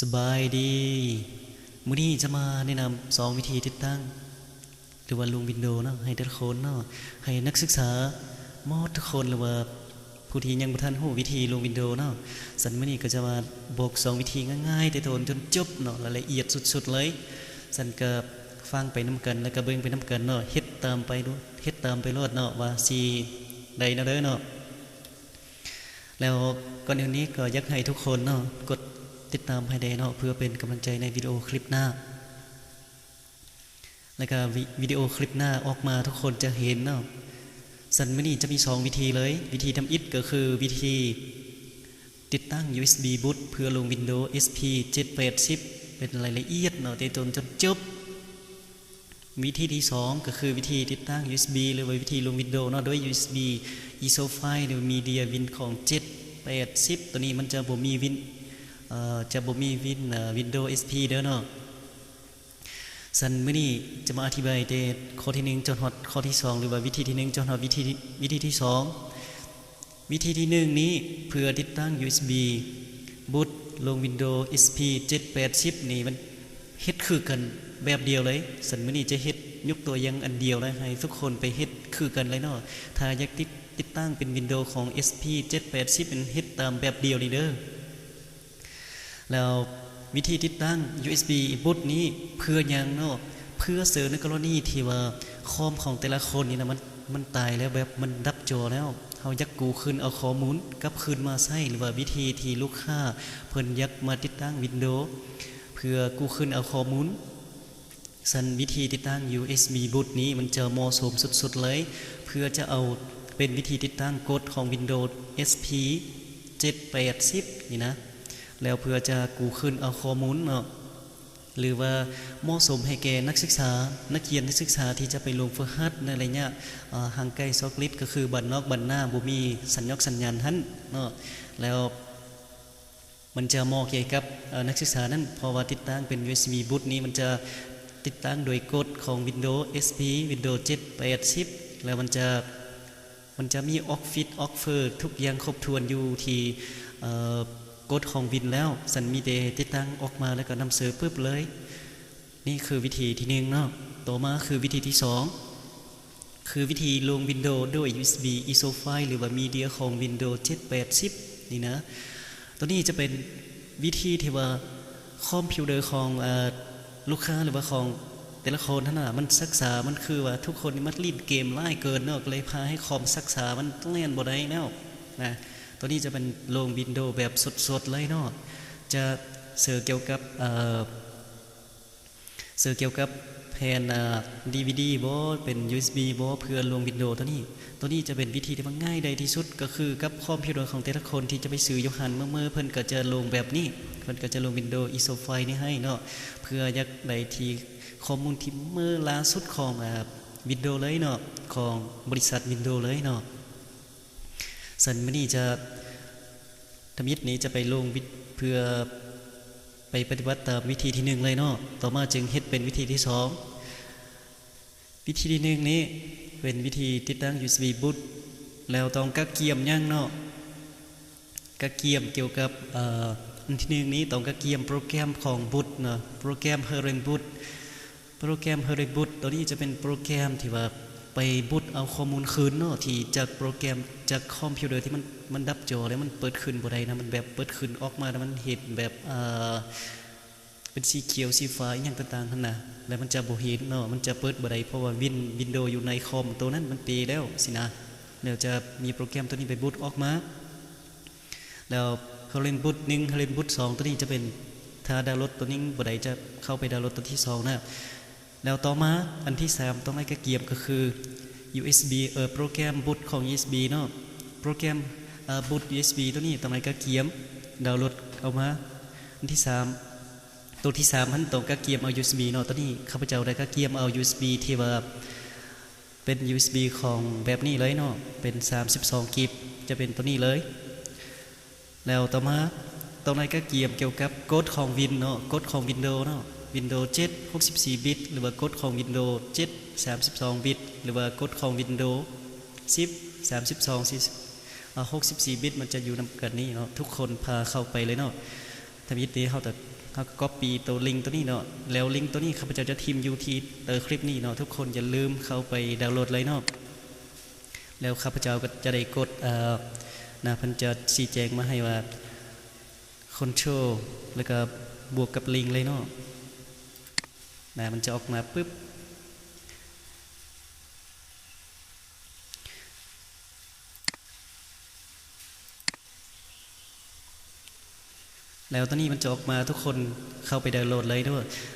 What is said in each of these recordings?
ສະບາຍດີ. ມື້ນີ້ຈະມາແນະນຳສອງວິທີຕິດຕັ້ງ ຫຼືວ່າລົງວິນໂດເນາະ ໃຫ້ແຕ່ລະຄົນເນາະ, ໃຫ້ນັກສຶກສາໝົດທຸກຄົນ ຫຼືວ່າຜູ້ທີ່ຍັງບໍ່ທັນຮູ້ວິທີລົງວິນໂດເນາະ. ຊັ້ນມື້ນີ້ກໍຈະມາບອກສອງວິທີງ່າຍໆ ແຕ່ຕົ້ນຈົນຈົບເນາະ ລະລະອຽດສຸດໆເລີຍ. ຊັ້ນກໍຟັງໄປນຳກັນ ແລ້ວກໍເບິ່ງໄປນຳກັນເນາະ, ເຮັດຕາມໄປໂລດ ເຮັດຕາມໄປໂລດເນາະ ວ່າຊິໄດ້ແນວໃດເນາະ. ແລ້ວກ່ອນອື່ນນີ້ກໍຢາກໃຫ້ທຸກຄົນເນາະ ກົດຕິດຕາມໃຫ້ແດ່ເນາະ ເພື່ອເປັນກຳລັງໃຈໃນວິດີໂອຄລິບໜ້າ ແລ້ວກໍວິ ວິດີໂອຄລິບໜ້າອອກມາທຸກຄົນຈະເຫັນເນາະ. ຊັ້ນມື້ນີ້ຈະມີສອງວິທີເລີຍ. ວິທີທຳອິດກໍຄືວິທີຕິດຕັ້ງ ຢູເອັສບີບູດເພື່ອລົງວິນໂດເອັສພີເຈັດແປດສິບ ເປັນລາຍລະອຽດເນາະ ແຕ່ຕົ້ນຈົນຈົບ. ວິທີທີສອງກໍຄືວິທີຕິດຕັ້ງ ຢູເອັສບີ ຫຼືວ່າວິທີລົງວິນໂດເນາະ ໂດຍ ຢູເອັສບີ ອີໂຊໄຟລ໌ ຫຼື ມີເດຍວິນຂອງເຈັດແປດສິບ. ໂຕນີ້ມັນຈະບໍ່ມີວິນ ເອີ ຈະບໍ່ມີວິນ ເອີ ວິນໂດເອັສພີເດີເນາະ. ຊັ້ນມື້ນີ້ຈະມາອະທິບາຍແຕ່ຂໍ້ທີໜຶ່ງຈົນຮອດຂໍ້ທີສອງ ຫຼືວ່າວິທີທີໜຶ່ງຈົນຮອດວິທີ ວິທີທີສອງ. ວິທີທີໜຶ່ງນີ້ເພື່ອຕິດຕັ້ງ ຢູເອັສບີ ບູດລົງວິນໂດເອັສພີເຈັດແປດສິບນີ້ ມັນເຮັດຄືກັນແບບດຽວເລີຍ. ຊັ້ນມື້ນີ້ຈະເຮັດຍົກຕົວຢ່າງອັນດຽວເລີຍ ໃຫ້ທຸກຄົນໄປເຮັດຄືກັນເລີຍເນາະ. ຖ້າຢາກຕິດ ຕິດຕັ້ງເປັນວິນໂດຂອງເອັສພີເຈັດແປດສິບ ເຮັດຕາມແບບດຽວນີ້ເດີ. ແລ້ວວິທີຕິດຕັ້ງ ຢູເອັສບີ ບູດນີ້ເພື່ອຫຍັງເນາະ? ເພື່ອເສີໃນກໍລະນີທີ່ວ່າຄອມຂອງແຕ່ລະຄົນນີ້ນະ ມັນ ມັນຕາຍແລ້ວ ແບບມັນດັບຈໍແລ້ວ ເຮົາຢາກກູ້ຄືນເອົາຂໍ້ມູນກັບຄືນມາໃຊ້ ຫຼືວ່າວິທີທີ່ລູກຄ້າເພິ່ນຢາກມາຕິດຕັ້ງວິນໂດ ເພື່ອກູ້ຄືນເອົາຂໍ້ມູນ. ຊັ້ນວິທີຕິດຕັ້ງ ຢູເອັສບີ ບູດນີ້ ມັນຈະເໝາະສົມສຸດໆເລີຍ ເພື່ອຈະເອົາເປັນວິທີຕິດຕັ້ງກົດຂອງວິນໂດເອັສພີເຈັດແປດສິບນີ້ນະ ແລ້ວເພື່ອຈະກູ້ຄືນເອົາຂໍ້ມູນເນາະ ຫຼືວ່າເໝາະສົມໃຫ້ແກ່ນັກສຶກສາ ນັກຮຽນນັກສຶກສາທີ່ຈະໄປລົງຝຶກຫັດໃນໄລຍະ ເອີ ຫ່າງໄກສອກຫຼີກ ກໍຄືບ້ານນອກບ້ານນາ ບໍ່ມີສັນຍອກສັນຍານຫັ້ນເນາະ. ແລ້ວ ມັນຈະເໝາະແກ່ກັບ ເອີ ນັກສຶກສານັ້ນ ເພາະວ່າຕິດຕັ້ງເປັນ ຢູເອັສບີ ບູດນີ້ ມັນຈະຕິດຕັ້ງໂດຍກົດຂອງວິນໂດເອັສພີ ວິນໂດເຈັດແປດສິບ ແລ້ວມັນຈະ ມັນຈະມີອອຟຟິດ ອອຟເຟີ ທຸກຢ່າງຄົບຖ້ວນຢູ່ທີ່ ເອີ ກົດຂອງວິນແລ້ວ. ຊັ້ນມີແຕ່ຕິດຕັ້ງອອກມາ ແລ້ວກໍນຳເສີປຶບເລີຍ. ນີ້ຄືວິທີທີໜຶ່ງເນາະ. ຕໍ່ມາຄືວິທີທີສອງ ຄືວິທີລົງວິນໂດໂດຍ ຢູເອັສບີ ອີໂຊໄຟລ໌ ຫຼືວ່າມີເດຍຂອງວິນໂດເຈັດແປດສິບນີ້ນະ. ໂຕນີ້ຈະເປັນວິທີທີ່ວ່າຄອມພິວເຕີຂອງ ເອີ ລູກຄ້າ ຫຼືວ່າຂອງແຕ່ລະຄົນຫັ້ນນະ ມັນຊັກຊ້າ ມັນຄືວ່າທຸກຄົນນີ້ມັນຫຼິ້ນເກມຫຼາຍເກີນເນາະ ກໍເລີຍພາໃຫ້ຄອມຊັກຊ້າ ມັນແລ່ນບໍ່ໄດ້ແລ້ວນະ. ໂຕນີ້ຈະເປັນລົງວິນໂດແບບສົດໆເລີຍເນາະ. ຈະເສີກ່ຽວກັບ ເອີ ເສີກ່ຽວກັບແຜ່ນ ເອີ ດີວີດີບໍ ເປັນ ຢູເອັສບີບໍ ເພື່ອລົງວິນໂດໂຕນີ້. ໂຕນີ້ຈະເປັນວິທີທີ່ວ່າງ່າຍດາຍທີ່ສຸດ ກໍຄືກັບຄອມພິວເຕີຂອງແຕ່ລະຄົນທີ່ຈະໄປຊື້ຢູ່ຮ້ານເມີໆ ເພິ່ນກໍຈະລົງແບບນີ້ ເພິ່ນກໍຈະລົງວິນໂດ ອີໂຊໄຟລ໌ນີ້ໃຫ້ເນາະ ເພື່ອຢາກໄດ້ທີ່ຂໍ້ມູນທີ່ເມີຫຼ້າສຸດຂອງ ເອີ ວິນໂດເລີຍເນາະ ຂອງບໍລິສັດວິນໂດເລີຍເນາະ. ຊັ້ນມື້ນີ້ຈະ ທຳອິດນີ້ຈະໄປລົງວິດ ເພື່ອໄປປະຕິບັດຕາມວິທີທີໜຶ່ງເລີຍເນາະ. ຕໍ່ມາຈຶ່ງເຮັດເປັນວິທີທີສອງ. ວິທີທີໜຶ່ງນີ້ເປັນວິທີຕິດຕັ້ງ ຢູເອັສບີ ບູດ ແລ້ວຕ້ອງກະກຽມຫຍັງເນາະ? ກະກຽມກ່ຽວກັບ ເອີ ອັນທີໜຶ່ງນີ້ຕ້ອງກະກຽມໂປຣແກຣມຂອງບູດເນາະ ໂປຣແກຣມ Herring Boot ໂປຣແກຣມ Herring Boot ໂຕນີ້ຈະເປັນໂປຣແກຣມທີ່ວ່າໄປບູດເອົາຂໍ້ມູນຄືນເນາະ ທີ່ຈາກໂປຣແກຣມ ຈາກຄອມພິວເຕີທີ່ມັນ ມັນດັບຈໍແລ້ວ ມັນເປີດຂຶ້ນບໍ່ໄດ້ນະ ມັນແບບເປີດຂຶ້ນອອກມາແລ້ວມັນເຫັນແບບ ເອີ ເປັນສີຂຽວສີຟ້າອີ່ຫຍັງຕ່າງໆຫັ້ນນະ ແລ້ວມັນຈະບໍ່ເຫັນເນາະ ມັນຈະເປີດບໍ່ໄດ້ ເພາະວ່າວິນ ວິນໂດຢູ່ໃນຄອມໂຕນັ້ນມັນເປແລ້ວຊີ້ນະ. ແລ້ວຈະມີໂປຣແກຣມໂຕນີ້ໄປບູດອອກມາ. ແລ້ວ Herring Boot ໜຶ່ງ Herring Boot ສອງ ໂຕນີ້ຈະເປັນ ຖ້າດາວໂຫຼດໂຕໜຶ່ງບໍ່ໄດ້ ຈະເຂົ້າໄປດາວໂຫຼດໂຕທີສອງນະ. ແລ້ວຕໍ່ມາອັນທີສາມຕ້ອງໄດ້ກະກຽມກໍຄື ຢູເອັສບີ ເອີ ໂປຣແກຣມບູດຂອງ ຢູເອັສບີ ເນາະ ໂປຣແກຣມ ເອີ ບູດ ຢູເອັສບີ ໂຕນີ້ຕ້ອງໄດ້ກະກຽມດາວໂຫຼດເອົາມາ. ອັນທີສາມ ໂຕທີສາມຫັ້ນຕ້ອງກະກຽມເອົາ ຢູເອັສບີ ເນາະ ໂຕນີ້ຂ້າພະເຈົ້າໄດ້ກະກຽມເອົາ ຢູເອັສບີ ທີ່ວ່າ ເປັນ ຢູເອັສບີ ຂອງແບບນີ້ເລີຍເນາະ ເປັນສາມສິບສອງກິກ ຈະເປັນໂຕນີ້ເລີຍ. ແລ້ວຕໍ່ມາຕ້ອງໄດ້ກະກຽມກ່ຽວກັບກົດຂອງວິນເນາະ ກົດຂອງວິນໂດເນາະ ວິນໂດເຈັດ ຫົກສິບສີ່ບິດ ຫຼືວ່າກົດຂອງວິນໂດເຈັດ ສາມສິບສອງບິດ ຫຼືວ່າກົດຂອງວິນໂດສິບ ສາມສິບສອງ ສີ່ສິບ ເອີ ຫົກສິບສີ່ບິດ ມັນຈະຢູ່ນຳກັນນີ້ເນາະ ທຸກຄົນພາເຂົ້າໄປເລີຍເນາະ. ທຳອິດເດເຮົາຈະ ເຮົາກໍກັອບປີ້ໂຕລິງໂຕນີ້ເນາະ ແລ້ວລິງໂຕນີ້ຂ້າພະເຈົ້າຈະຖິ້ມຢູ່ທີ່ໃຕ້ຄລິບນີ້ເນາະ. ທຸກຄົນຢ່າລືມເຂົ້າໄປດາວໂຫຼດເລີຍເນາະ. ແລ້ວຂ້າພະເຈົ້າກໍຈະໄດ້ກົດ ເອີ ນະ ເພິ່ນຈະຊີ້ແຈງມາໃຫ້ວ່າ ຄອນໂທຣ ແລ້ວກໍບວກກັບລິງເລີຍເນາະ. ນະ ມັນຈະອອກມາປຶບ ແລ້ວຕອນນີ້ມັນຈະອອກມາ ທຸກຄົນເຂົ້າໄປດາວໂຫຼດເລີຍເດີ.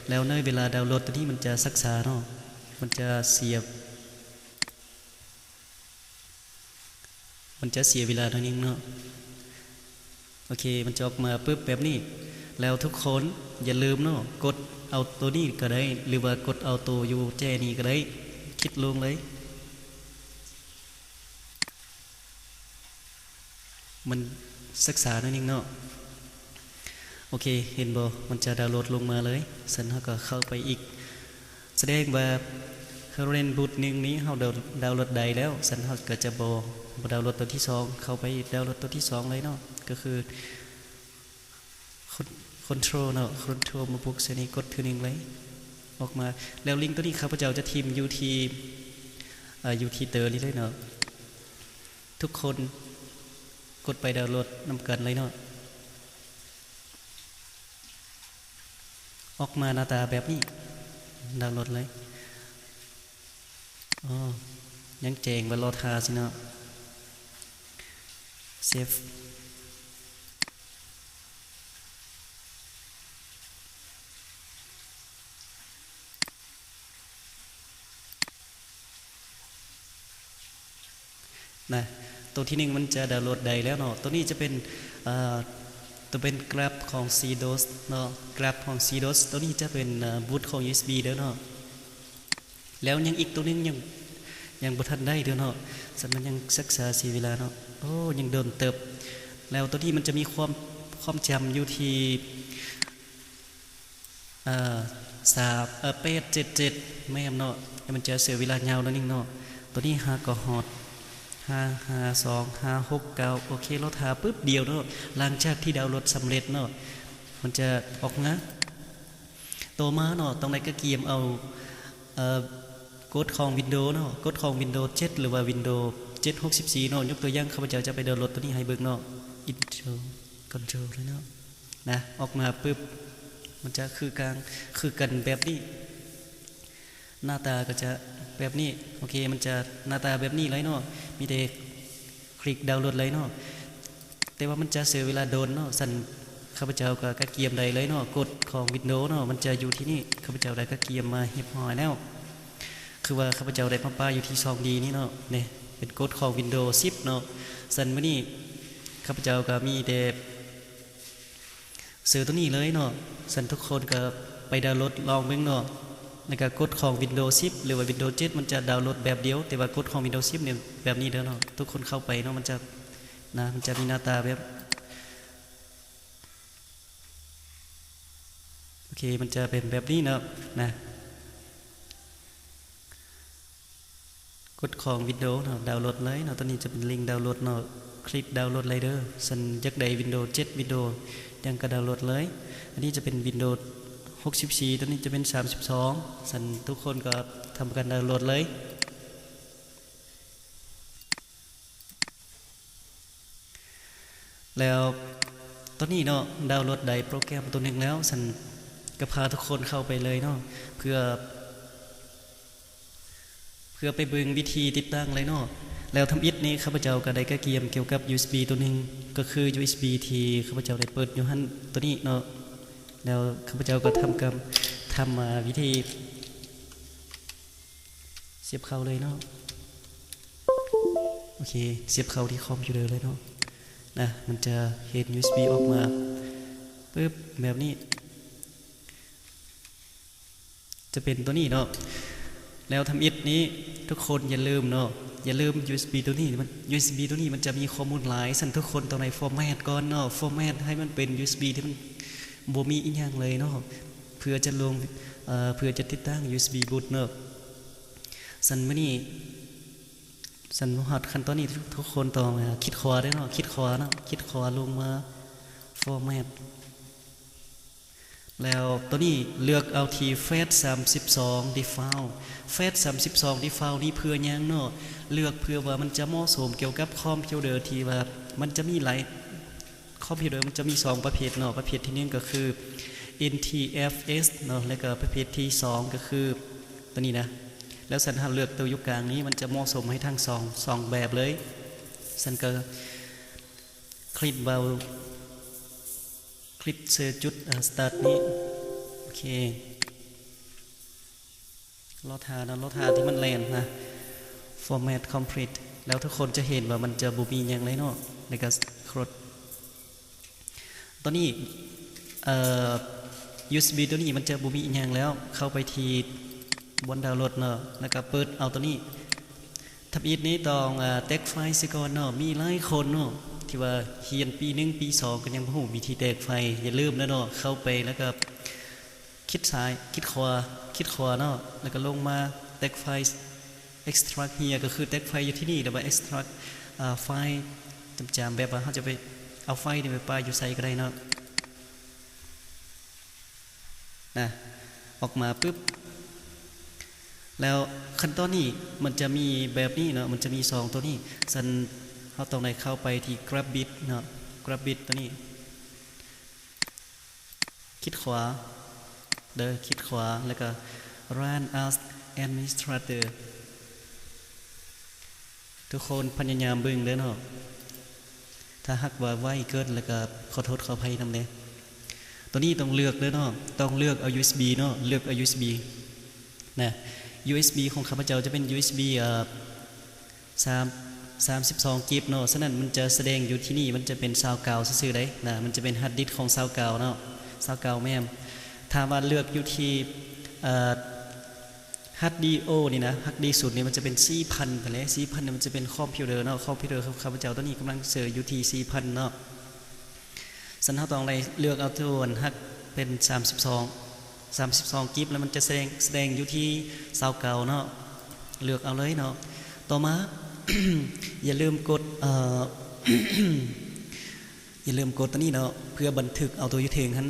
ແລ້ວໃນເວລາດາວໂຫຼດໂຕນີ້ມັນຈະຊັກຊ້າເນາະ ມັນຈະເສຍ ມັນຈະເສຍເວລາໜ້ອຍໜຶ່ງເນາະ. ໂອເຄ ມັນຈະອອກມາປຶບແບບນີ້. ແລ້ວທຸກຄົນຢ່າລືມເນາະ ກົດເອົາໂຕນີ້ກໍໄດ້ ຫຼືວ່າກົດເອົາໂຕຢູ່ແຈນີ້ກໍໄດ້ ຄລິກລົງເລີຍ. ມັນຊັກຊ້າໜ້ອຍໜຶ່ງເນາະ. ໂອເຄ ເຫັນບໍ່? ມັນຈະດາວໂຫຼດລົງມາເລີຍ. ຊັ້ນເຮົາກໍເຂົ້າໄປອີກ. ສະແດງວ່າ Current Boot ໜຶ່ງນີ້ເຮົາດາວ ດາວໂຫຼດໄດ້ແລ້ວ. ຊັ້ນເຮົາກໍຈະບໍ່ ບໍ່ດາວໂຫຼດຕົວທີສອງ ເຂົ້າໄປດາວໂຫຼດຕົວທີສອງເລີຍເນາະ. ກໍຄື ຄອນ Control ເນາະ Control ມາບຸກໃສ່ນີ້ ກົດເທື່ອໜຶ່ງເລີຍ ອອກມາ. ແລ້ວລິງໂຕນີ້ຂ້າພະເຈົ້າຈະຖິ້ມຢູ່ທີ່ ເອີ ຢູ່ທີ່ເຕີນີ້ເລີຍເນາະ. ທຸກຄົນກົດໄປດາວໂຫຼດນຳກັນເລີຍເນາະ. ອອກມາໜ້າຕາແບບນີ້ ດາວໂຫຼດເລີຍ. ອໍ ຍັງແຈ້ງວ່າລໍຖ້າຊິເນາະ. Save. ນະ ໂຕທີໜຶ່ງມັນຈະດາວໂຫຼດໄດ້ແລ້ວເນາະ. ໂຕນີ້ຈະເປັນ ເອີ ໂຕເປັນກຣາຟຂອງ CDOS ເນາະ ກຣາຟຂອງ CDOS. ໂຕນີ້ຈະເປັນ ເອີ ບູດຂອງ USB ເດີເນາະ. ແລ້ວຍັງອີກໂຕໜຶ່ງຍັງ ຍັງບໍ່ທັນໄດ້ເດີເນາະ. ຊັ້ນມັນຍັງຊັກຊ້າເສຍເວລາເນາະ. ໂອ້ ຍັງດົນເຕີບ. ແລ້ວໂຕນີ້ມັນຈະມີຄວາມ ຄວາມຈຳຢູ່ທີ່ ເອີ ສາມ ເອີ ແປດເຈັດເຈັດ ແມ່ນເນາະ. ແລ້ວມັນຈະເສຍເວລາຍາວໜ້ອຍໜຶ່ງເນາະ. ໂຕນີ້ຫາກໍຮອດ ຫ້າ ຫ້າ ສອງ ຫ້າ ຫົກ ເກົ້າ ໂອເຄ ລໍຖ້າປຶບດຽວເນາະ. ຫຼັງຈາກທີ່ດາວໂຫຼດສຳເລັດເນາະ ມັນຈະອອກມາ. ຕໍ່ມາເນາະ ຕ້ອງໄດ້ກະກຽມເອົາ ເອີ ກົດຂອງ Windows ເນາະ ກົດຂອງ Windows ເຈັດ ຫຼືວ່າ Windows ເຈັດ ຫົກສິບສີ່ເນາະ. ຍົກຕົວຢ່າງ ຂ້າພະເຈົ້າຈະໄປດາວໂຫຼດໂຕນີ້ໃຫ້ເບິ່ງເນາະ. Intro Control ເລີຍເນາະ. ນະ ອອກມາປຶບ ມັນຈະຄືກັນ ຄືກັນແບບນີ້. ໜ້າຕາກໍຈະແບບນີ້. ໂອເຄ ມັນຈະໜ້າຕາແບບນີ້ເລີຍເນາະ. ມີແຕ່ ຄລິກດາວໂຫຼດເລີຍເນາະ. ແຕ່ວ່າມັນຈະເສຍເວລາດົນເນາະ. ຊັ້ນຂ້າພະເຈົ້າກໍກະກຽມໄດ້ເລີຍເນາະ ກົດຂອງ Windows ເນາະ ມັນຈະຢູ່ທີ່ນີ້. ຂ້າພະເຈົ້າໄດ້ກະກຽມມາຮຽບຮ້ອຍແລ້ວ. ຄືວ່າຂ້າພະເຈົ້າໄດ້ມາປະຢູ່ທີ່ຊ່ອງດີນີ້ເນາະ. ນີ້ເປັນກົດຂອງ Windows ສິບເນາະ. ຊັ້ນມື້ນີ້ຂ້າພະເຈົ້າກໍມີແຕ່ ເຊີໂຕນີ້ເລີຍເນາະ. ຊັ້ນທຸກຄົນກໍໄປດາວໂຫຼດລອງເບິ່ງເນາະ. ແລ້ວກໍກົດຂອງ Windows ສິບ ຫຼືວ່າ Windows ເຈັດ ມັນຈະດາວໂຫຼດແບບດຽວ, ແຕ່ວ່າກົດຂອງ Windows ສິບ ນີ້ແບບນີ້ເດີເນາະ. ທຸກຄົນເຂົ້າໄປເນາະ, ມັນຈະ ນະ, ມັນຈະມີໜ້າຕາແບບ ໂອເຄ ມັນຈະເປັນແບບນີ້ເນາະ ນະ. ກົດຂອງ Windows ເນາະ, ດາວໂຫຼດເລີຍເນາະ. ຕົວນີ້ຈະເປັນລິງດາວໂຫຼດເນາະ, ຄລິກດາວໂຫຼດເລີຍເດີ. ຊັ້ນຢາກໄດ້ Windows ເຈັດ Windows ຫຍັງກໍດາວໂຫຼດເລີຍ. ອັນນີ້ຈະເປັນ Windows ຫົກສິບສີ່, ຕົວນີ້ຈະເປັນ ສາມສິບສອງ. ຊັ້ນທຸກຄົນກໍທຳການດາວໂຫຼດເລີຍ. ແລ້ວຕອນນີ້ເນາະ ດາວໂຫຼດໄດ້ໂປຣແກຣມຕົວໜຶ່ງແລ້ວ, ຊັ້ນກໍພາທຸກຄົນເຂົ້າໄປເລີຍເນາະ ເພື່ອ ເພື່ອໄປເບິ່ງວິທີຕິດຕັ້ງເລີຍເນາະ. ແລ້ວທຳອິດນີ້ ຂ້າພະເຈົ້າກໍໄດ້ກະກຽມກ່ຽວກັບ USB ຕົວໜຶ່ງ, ກໍຄື USB ທີ່ຂ້າພະເຈົ້າໄດ້ເປີດຢູ່ຫັ້ນ ຕົວນີ້ເນາະ. ແລ້ວຂ້າພະເຈົ້າກໍທຳການ ທຳ ອາ ວິທີ ສຽບເຂົ້າເລີຍເນາະ. ໂອເຄ ສຽບເຂົ້າທີ່ຄອມພິວເຕີເລີຍເນາະ ນະ. ມັນຈະເຫັນ USB ອອກມາປຶບ ແບບນີ້ ຈະເປັນຕົວນີ້ເນາະ. ແລ້ວທຳອິດນີ້ ທຸກຄົນຢ່າລືມເນາະ, ຢ່າລືມ USB ຕົວນີ້. ມັນ USB ຕົວນີ້ມັນຈະມີຂໍ້ມູນຫຼາຍ, ຊັ້ນທຸກຄົນຕ້ອງໄດ້ຟໍແມັດກ່ອນເນາະ, ຟໍແມັດໃຫ້ມັນເປັນ USB ທີ່ມັນບໍ່ມີອີ່ຫຍັງເລີຍເນາະ ເພື່ອຈະລົງ ເອີ ເພື່ອຈະຕິດຕັ້ງ USB boot ເນາະ. ຊັ້ນມື້ນີ້ ຊັ້ນມາຮອດຂັ້ນຕອນນີ້ ທຸກຄົນຕ້ອງ ເອີ ຄລິກຂວາເດີເນາະ, ຄລິກຂວາເນາະ, ຄລິກຂວາລົງມາ format. ແລ້ວໂຕນີ້ເລືອກເອົາທີ່ FAT ສາມສິບສອງ Default. FAT ສາມສິບສອງ Default ນີ້ເພື່ອຫຍັງເນາະ? ເລືອກເພື່ອວ່າມັນຈະເໝາະສົມກ່ຽວກັບຄອມພິວເຕີທີ່ວ່າມັນຈະມີຫຼາຍ ຄອມພິວເຕີມັນຈະມີສອງປະເພດເນາະ, ປະເພດທີໜຶ່ງກໍຄື NTFS ເນາະ ແລ້ວກໍປະເພດທີສອງກໍຄືໂຕນີ້ນະ. ແລ້ວສັນເຮົາເລືອກໂຕຢູ່ກາງນີ້ ມັນຈະເໝາະສົມໃຫ້ທັງສອງ ສອງແບບເລີຍ. ສັນກໍຄລິກເບົາ ຄລິກໃສ່ຈຸດ ເອີ Start ນີ້. ໂອເຄ ລໍຖ້າເນາະ, ລໍຖ້າທີ່ມັນແລ່ນນະ. Format complete ແລ້ວທຸກຄົນຈະເຫັນວ່າມັນຈະບໍ່ມີຫຍັງເລີຍເນາະ. ແລ້ວກໍ close ຕອນນີ້ ເອີ ຢູເອັສບີ ໂຕນີ້ມັນຈະບໍ່ມີອີ່ຫຍັງແລ້ວ. ເຂົ້າໄປທີ່ບ່ອນດາວໂຫຼດເນາະ ແລ້ວກໍເປີດເອົາໂຕນີ້. ທຳອິດນີ້ຕ້ອງ ເອີ ແຕກໄຟລ໌ເສຍກ່ອນເນາະ. ມີຫຼາຍຄົນເນາະທີ່ວ່າຮຽນປີໜຶ່ງ ປີສອງ ກໍຍັງບໍ່ຮູ້ວິທີແຕກໄຟລ໌. ຢ່າລືມເດີເນາະ, ເຂົ້າໄປແລ້ວກໍຄລິກຊ້າຍ ຄລິກຂວາ ຄລິກຂວາເນາະ, ແລ້ວກໍລົງມາແຕກໄຟລ໌ extract here ກໍຄືແຕກໄຟລ໌ຢູ່ທີ່ນີ້ ຫຼືວ່າ extract ອາ ໄຟລ໌ຈຳໆ ແບບວ່າເຮົາຈະໄປເອົາໄຟລ໌ນີ້ໄປປະຢູ່ໃສກໍໄດ້ເນາະ. ນະ ອອກມາປຶບ ແລ້ວຂັ້ນຕອນນີ້ມັນຈະມີແບບນີ້ເນາະ, ມັນຈະມີສອງໂຕນີ້. ຊັ້ນເຮົາຕ້ອງໄດ້ເຂົ້າໄປທີ່ Graphics ເນາະ, Graphics ໂຕນີ້ ຄລິກຂວາເດີ, ຄລິກຂວາ ແລ້ວກໍ Run as Administrator. ທຸກຄົນພະຍາຍາມເບິ່ງເດີເນາະ, ຖ້າຫາກວ່າໄວເກີນແລ້ວກໍຂໍໂທດຂໍອະໄພນຳເດີ. ໂຕນີ້ຕ້ອງເລືອກເດີເນາະ, ຕ້ອງເລືອກເອົາ ຢູເອັສບີ ເນາະ, ເລືອກເອົາ ຢູເອັສບີ ນະ. ຢູເອັສບີ ຂອງຂ້າພະເຈົ້າຈະເປັນ ຢູເອັສບີ ເອີ ສາມ ສາມສິບສອງກິກເນາະ, ສະນັ້ນມັນຈະສະແດງຢູ່ທີ່ນີ້ ມັນຈະເປັນຊາວເກົ້າຊື່ໆໃດ໋ນະ, ມັນຈະເປັນຮາດດິສຂອງຊາວເກົ້າເນາະ, ຊາວເກົ້າແມ່ນ. ຖ້າວ່າເລືອກຢູ່ທີ່ ເອີ ຮາດດິສນີ້ນະ, ຮາດດິສສຸດນີ້ມັນຈະເປັນສີ່ພັນໄປແລ້ວ, ສີ່ພັນນີ້ມັນຈະເປັນຄອມພິວເຕີເນາະ, ຄອມພິວເຕີຂອງຂ້າພະເຈົ້າຕອນນີ້ກຳລັງເຊີຢູ່ທີ່ສີ່ພັນເນາະ. ຊັ້ນເຮົາຕ້ອງໄດ້ເລືອກເອົາໂຕອັນຮັກເປັນສາມສິບສອງ ສາມສິບສອງກິກ ແລ້ວມັນຈະສະແດງ ສະແດງຢູ່ທີ່ຊາວເກົ້າເນາະ, ເລືອກເອົາເລີຍເນາະ. ຕໍ່ມາ ຢ່າລືມກົດ ເອີ ຢ່າລືມກົດໂຕນີ້ເນາະ ເພື່ອບັນທຶກເອົາໂຕຢູ່ເທິງຫັ້ນ.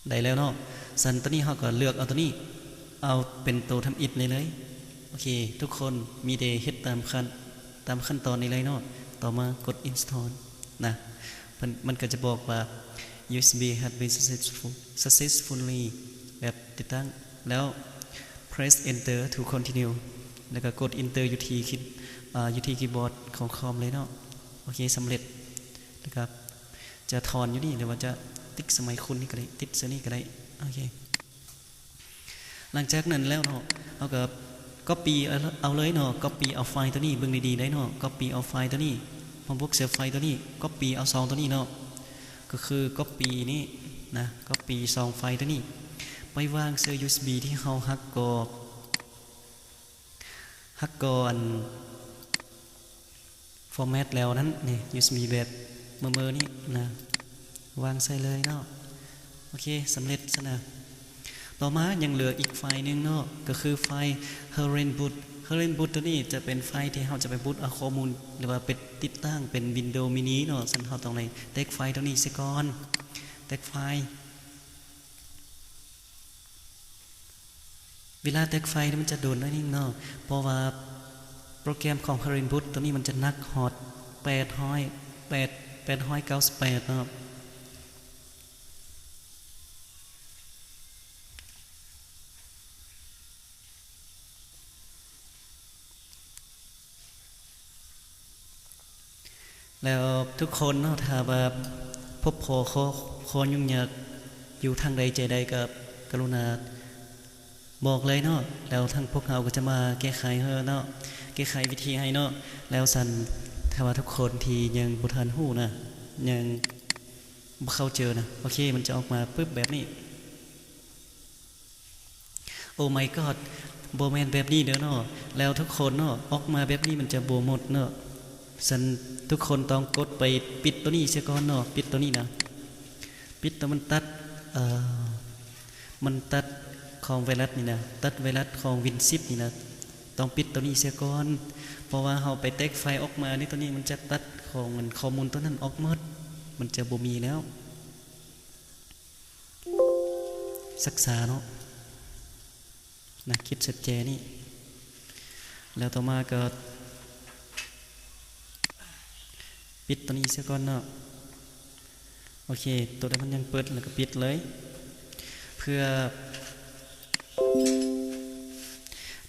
ໄດ້ແລ້ວເນາະ, ຊັ້ນຕອນນີ້ເຮົາກໍເລືອກເອົາໂຕນີ້ ເອົາເປັນໂຕທຳອິດນີ້ເລີຍ. ໂອເຄ ທຸກຄົນມີແຕ່ເຮັດຕາມຂັ້ນ ຕາມຂັ້ນຕອນນີ້ເລີຍເນາະ. ຕໍ່ມາກົດ install ນະ, ເພິ່ນ ມັນກໍຈະບອກວ່າ ຢູເອັສບີ has been successful successfully ແບບຕິດຕັ້ງແລ້ວ press enter to continue ແລ້ວກໍກົດ enter ຢູ່ທີ່ຄີ ອາ ຢູ່ທີ່ຄີບອດຂອງຄອມເລີຍເນາະ. ໂອເຄ ສຳເລັດ ແລ້ວກໍ ຈະຖອນຢູ່ນີ້ ຫຼືວ່າຈະຕິດສະໄໝຄຸນນີ້ກໍໄດ້ ຕິດໃສ່ນີ້ກໍໄດ້. ໂອເຄ ຫຼັງຈາກນັ້ນແລ້ວເນາະ ເຮົາກໍກັອບປີ້ເອົາເລີຍເນາະ, ກັອບປີ້ເອົາໄຟລ໌ໂຕນີ້ ເບິ່ງດີໆໄດ້ເນາະ, ກັອບປີ້ເອົາໄຟລ໌ໂຕນີ້ ມາບົວກໃສ່ໄຟລ໌ໂຕນີ້, ກັອບປີ້ເອົາສອງໂຕນີ້ເນາະ, ກໍຄືກັອບປີ້ນີ້ນະ, ກັອບປີ້ສອງໄຟລ໌ໂຕນີ້ ໄປວາງໃສ່ ຢູເອັສບີ ທີ່ເຮົາຫັກກໍ ຫາກກໍອັນ format ແລ້ວນັ້ນ ນີ້ ຢູເອັສບີ ແບບເມີໆນີ້ນະ ວາງໃສ່ເລີຍເນາະ. ໂອເຄ ສຳເລັດຊັ້ນນະ. ຕໍ່ມາຍັງເຫຼືອອີກໄຟລ໌ໜຶ່ງເນາະ ກໍຄືໄຟລ໌ Herrenboot. Herrenboot ໂຕນີ້ຈະເປັນໄຟລ໌ທີ່ເຮົາຈະໄປບູດເອົາຂໍ້ມູນ ຫຼືວ່າໄປຕິດຕັ້ງເປັນ Windows Mini ເນາະ. ຊັ້ນເຮົາຕ້ອງໄດ້ແຕກໄຟລ໌ໂຕນີ້ເສຍກ່ອນ ແຕກໄຟລ໌ ເວລາແຕກໄຟລ໌ນີ້ມັນຈະດົນໜ້ອຍໜຶ່ງເນາະ ເພາະວ່າໂປຣແກຣມຂອງ Herrenboot ໂຕນີ້ມັນຈະໜັກຮອດແປດຮ້ອຍ ແປດ ແປດຮ້ອຍເກົ້າສິບແປດເນາະ. ແລ້ວທຸກຄົນເນາະ ຖ້າວ່າພົບພໍຂໍ້ ຂໍ້ຫຍຸ້ງຍາກຢູ່ທາງໃດໃຈໃດ ກໍກະລຸນາບອກເລີຍເນາະ, ແລ້ວທາງພວກເຮົາກໍຈະມາແກ້ໄຂໃຫ້ເນາະ, ແກ້ໄຂວິທີໃຫ້ເນາະ. ແລ້ວຊັ້ນ ຖ້າວ່າທຸກຄົນທີ່ຍັງບໍ່ທັນຮູ້ນະ ຍັງບໍ່ເຂົ້າເຈີນະ, ໂອເຄ ມັນຈະອອກມາປຶບແບບນີ້. Oh my god ບໍ່ແມ່ນແບບນີ້ເດີເນາະ. ແລ້ວທຸກຄົນເນາະ ອອກມາແບບນີ້ມັນຈະບໍ່ໝົດເນາະ. ຊັ້ນທຸກຄົນຕ້ອງກົດໄປປິດໂຕນີ້ເສຍກ່ອນເນາະ, ປິດໂຕນີ້ນະ, ປິດໂຕມັນຕັດ ເອີ ມັນຕັດຂອງໄວຣັສນີ້ນະ, ຕັດໄວຣັສຂອງ Win ສິບນີ້ນະ. ຕ້ອງປິດໂຕນີ້ເສຍກ່ອນ ເພາະວ່າເຮົາໄປແຕກໄຟລ໌ອອກມານີ້ ໂຕນີ້ມັນຈະຕັດຂອງ ອັນ ຂໍ້ມູນໂຕນັ້ນອອກໝົດ. ມັນຈະບໍ່ມີແລ້ວ ສັກສາເນາະ ນະ ຄິດຊັດແຈນີ້ ແລ້ວຕໍ່ມາກໍປິດຕົວນີ້ເສຍກ່ອນເນາະ. ໂອເຄ ຕົວໃດມັນຍັງເປີດ ແລ້ວກໍປິດເລີຍ ເພື່ອ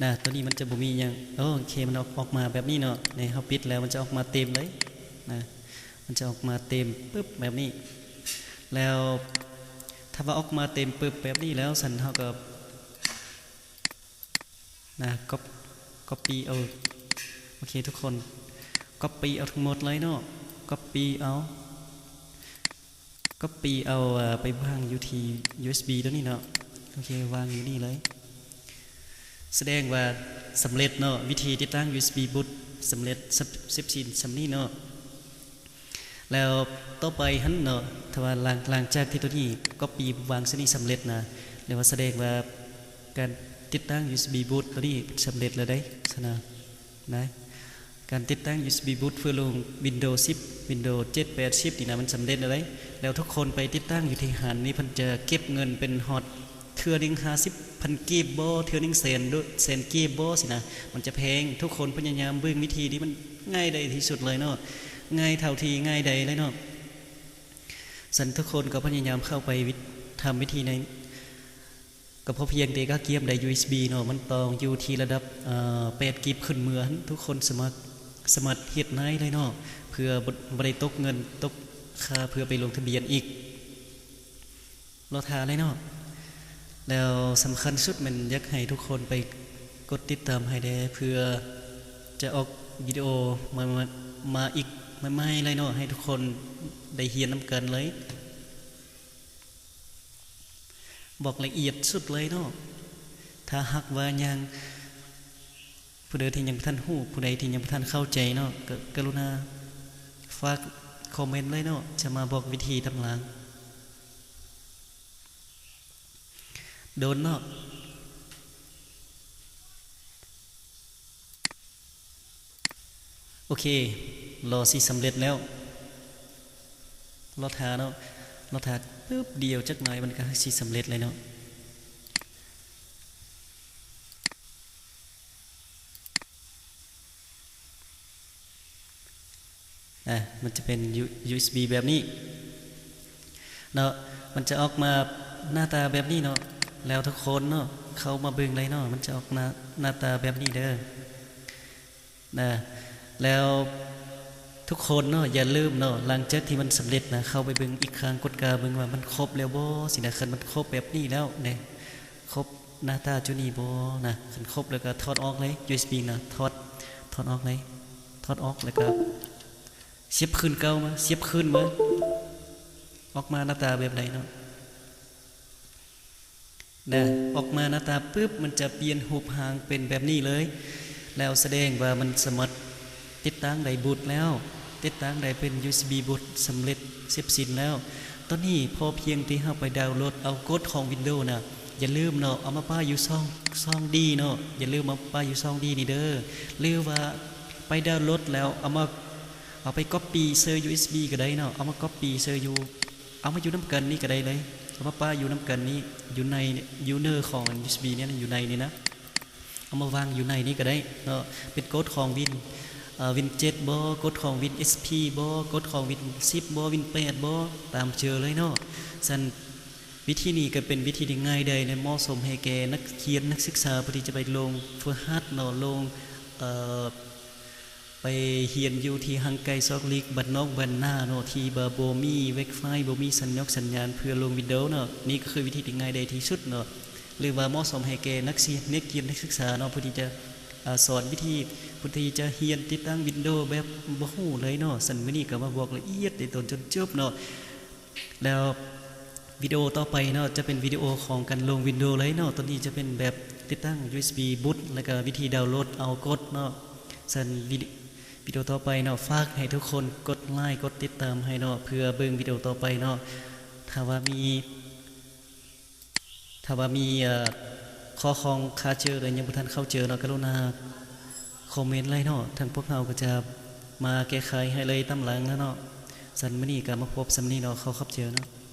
ນະ ຕົວນີ້ມັນຈະບໍ່ມີຫຍັງ. ໂອເຄ ມັນອອກ ອອກມາແບບນີ້ເນາະ. ໃນເຮົາປິດແລ້ວມັນຈະອອກມາເຕັມເລີຍນະ ມັນຈະອອກມາເຕັມປຶບແບບນີ້. ແລ້ວຖ້າວ່າອອກມາເຕັມປຶບແບບນີ້ແລ້ວ ຊັ້ນເຮົາກໍ ນະ ກັອບ ກັອບປີ້ເອົາ. ໂອເຄທຸກຄົນ ກັອບປີ້ເອົາທັງໝົດເລີຍເນາະ ກັອບປີ້ເອົາ ກັອບປີ້ເອົາ ເອີ ໄປວາງຢູ່ທີ່ຢູເອັສບີຕົວນີ້ເນາະ. ໂອເຄ ວາງຢູ່ນີ້ເລີຍ ສະແດງວ່າສຳເລັດເນາະ ວິທີຕິດຕັ້ງຢູເອັສບີບູດສຳເລັດ ເສັບ ເສັບສິ້ນສ່ຳນີ້ເນາະ. ແລ້ວຕໍ່ໄປຫັ້ນເນາະ ຖ້າວ່າຫຼັງ ຫຼັງຈາກທີ່ຕົວນີ້ກັອບປີ້ວາງຊະນີ້ສຳເລັດນະ ແລ້ວວ່າສະແດງວ່າການຕິດຕັ້ງຢູເອັສບີບູດຕົວນີ້ສຳເລັດແລ້ວເດ້ຊັ້ນນະ ນະ. ການຕິດຕັ້ງຢູເອັສບີບູດເພື່ອລົງວິນໂດສິບ ວິນໂດເຈັດ ແປດ ສິບນີ້ນະ ມັນສຳເລັດແລ້ວເດ້. ແລ້ວທຸກຄົນໄປຕິດຕັ້ງຢູ່ທີ່ຮ້ານນີ້ ເພິ່ນຈະເກັບເງິນເປັນຮອດ ເທື່ອໜຶ່ງຫ້າສິບພັນກີບບໍ ເທື່ອໜຶ່ງແສນ ແສນກີບບໍຊີ້ນະ ມັນຈະແພງ. ທຸກຄົນພະຍາຍາມເບິ່ງວິທີທີ່ມັນງ່າຍດາຍທີ່ສຸດເລີຍເນາະ ງ່າຍເທົ່າທີ່ງ່າຍດາຍເລີຍເນາະ. ຊັ້ນທຸກຄົນກໍພະຍາຍາມເຂົ້າໄປວິ ທຳວິທີໃນ ກໍພໍພຽງແຕ່ກະກຽມໄດ້ຢູເອັສບີເນາະ ມັນຕ້ອງຢູ່ທີ່ລະດັບ ເອີ ແປດກີບຂຶ້ນເມືອຫັ້ນ ທຸກຄົນສາມາດ ສາມາດເຮັດໄດ້ເລີຍເນາະ ເພື່ອບໍ່ ບໍ່ໄດ້ຕົກເງິນຕົກຄ່າເພື່ອໄປລົງທະບຽນອີກ. ລໍຖ້າເລີຍເນາະ. ແລ້ວສຳຄັນສຸດແມ່ນຢາກໃຫ້ທຸກຄົນໄປກົດຕິດຕາມໃຫ້ແດ່ ເພື່ອຈະອອກວິດີໂອມາ ມາ ມາອີກໃໝ່ໆເລີຍເນາະ ໃຫ້ທຸກຄົນໄດ້ຮຽນນຳກັນເລີຍ. ບອກລະອຽດສຸດເລີຍເນາະ. ຖ້າຫາກວ່າຍັງ ຜູ້ໃດທີ່ຍັງບໍ່ທັນຮູ້ ຜູ້ໃດທີ່ຍັງບໍ່ທັນເຂົ້າໃຈເນາະ ກໍກະລຸນາຝາກຄອມເມັນເລີຍເນາະ ຈະມາບອກວິທີຕາມຫຼັງ. ໂດນເນາະ. ໂອເຄ ລໍຊິສຳເລັດແລ້ວ. ລໍຖ້າເນາະ ລໍຖ້າປຶບດຽວ ຈັກໜ້ອຍມັນກໍຊິສຳເລັດແລ້ວເນາະ. ອ່າ ມັນຈະເປັນຢູ ຢູເອັສບີແບບນີ້ເນາະ ມັນຈະອອກມາໜ້າຕາແບບນີ້ເນາະ. ແລ້ວທຸກຄົນເນາະ ເຂົ້າມາເບິ່ງໄດ້ເນາະ ມັນຈະອອກໜ້າ ໜ້າຕາແບບນີ້ເດີນະ. ແລ້ວທຸກຄົນເນາະ ຢ່າລືມເນາະ ຫຼັງຈາກທີ່ມັນສຳເລັດນະ ເຂົ້າໄປເບິ່ງອີກຄັ້ງ ກົດກາເບິ່ງວ່າມັນຄົບແລ້ວບໍ່ຊີ້ນະ. ຄັນມັນຄົບແບບນີ້ແລ້ວເນາະ ຄົບໜ້າຕາຈຸນີ້ບໍ່ນະ ຄັນຄົບແລ້ວກໍຖອດອອກເລີຍ ຢູເອັສບີນະ ຖອດ ຖອດອອກເລີຍ ຖອດອອກແລ້ວກໍສຽບຄືນເກົ່າມາ ສຽບຄືນມາ ອອກມາໜ້າຕາແບບໃດເນາະ ນະ. ອອກມາໜ້າຕາປຶບ ມັນຈະປ່ຽນຮູບຮ່າງເປັນແບບນີ້ເລີຍ ແລ້ວສະແດງວ່າມັນສາມາດ ຕິດຕັ້ງໄດ້ບູດແລ້ວ ຕິດຕັ້ງໄດ້ເປັນຢູເອັສບີບູດສຳເລັດເສັບສິ້ນແລ້ວ. ຕອນນີ້ພໍພຽງທີ່ເຮົາໄປດາວໂຫຼດເອົາກົດຂອງວິນໂດນະ ຢ່າລືມເນາະ ເອົາມາປະຢູ່ຊ່ອງ ຊ່ອງດີເນາະ ຢ່າລືມເອົາປະຢູ່ຊ່ອງດີນີ້ເດີ ຫຼືວ່າໄປດາວໂຫຼດແລ້ວເອົາມາ ເອົາໄປກັອບປີ້ໃສ່ຢູເອັສບີກໍໄດ້ເນາະ ເອົາມາກັອບປີ້ໃສ່ຢູ່ ເອົາມາຢູ່ນຳກັນນີ້ກໍໄດ້ເລີຍ ເອົາມາປະຢູ່ນຳກັນນີ້ ຢູ່ໃນ ຢູ່ເນີຂອງຢູເອັສບີນີ້ນະ ຢູ່ໃນນີ້ນະ. ເອົາມາວາງຢູ່ໃນນີ້ກໍໄດ້ເນາະ ເປັນກົດຂອງວິນ ເອີ ວິນເຈັດບໍ ກົດຂອງວິນເອັກພີບໍ ກົດຂອງວິນສິບບໍ ວິນແປດບໍ ຕາມເຈີເລີຍເນາະ. ຊັ້ນວິທີນີ້ກໍເປັນວິທີທີ່ງ່າຍດາຍ ແລະ ເໝາະສົມໃຫ້ແກ່ນັກຮຽນນັກສຶກສາ ຜູ້ທີ່ຈະໄປລົງຝຶກຫັດເນາະ ລົງ ເອີ ໄປຮຽນຢູ່ທີ່ຫ່າງໄກຊອກຫຼີກ ບ້ານນອກບ້ານນາເນາະ ທີ່ວ່າບໍ່ມີວາຍຟາຍ ບໍ່ມີສັນຍອກສັນຍານເພື່ອລົງວິນໂດເນາະ. ນີ້ກໍຄືວິທີທີ່ງ່າຍດາຍທີ່ສຸດເນາະ ຫຼືວ່າເໝາະສົມໃຫ້ແກ່ນັກຮຽນ ນັກຮຽນນັກສຶກສາເນາະ ຜູ້ທີ່ຈະ ອາ ສອນວິທີ ຜູ້ທີ່ຈະຮຽນຕິດຕັ້ງວິນໂດແບບບໍ່ຮູ້ເລີຍເນາະ. ຊັ້ນມື້ນີ້ກໍມາບອກລະອຽດໃນຕອນຈົນຈົບເນາະ. ແລ້ວວິດີໂອຕໍ່ໄປເນາະ ຈະເປັນວິດີໂອຂອງການລົງວິນໂດເລີຍເນາະ. ຕອນນີ້ຈະເປັນແບບຕິດຕັ້ງຢູເອັສບີບູດ ແລ້ວກໍວິທີດາວໂຫຼດເອົາກົດເນາະ. ຊັ້ນວິດີ ວິດີໂອຕໍ່ໄປເນາະ ຝາກໃຫ້ທຸກຄົນກົດໄລ ກົດຕິດຕາມໃຫ້ເນາະ ເພື່ອເບິ່ງວິດີໂອຕໍ່ໄປເນາະ. ຖ້າວ່າມີ ຖ້າວ່າມີ ເອີ ຂໍ້ຂ້ອງຄາເຈີ ຫຼື ຍັງບໍ່ທັນເຂົ້າໃຈເນາະ ກະລຸນາຄອມເມັນໄວ້ເນາະ ທາງພວກເຮົາກໍຈະມາແກ້ໄຂໃຫ້ເລີຍຕາມຫຼັງນະເນາະ. ຊັ້ນມື້ນີ້ກໍມາພົບສ່ຳນີ້ເນາະ ຂໍຂອບໃຈເນາະ.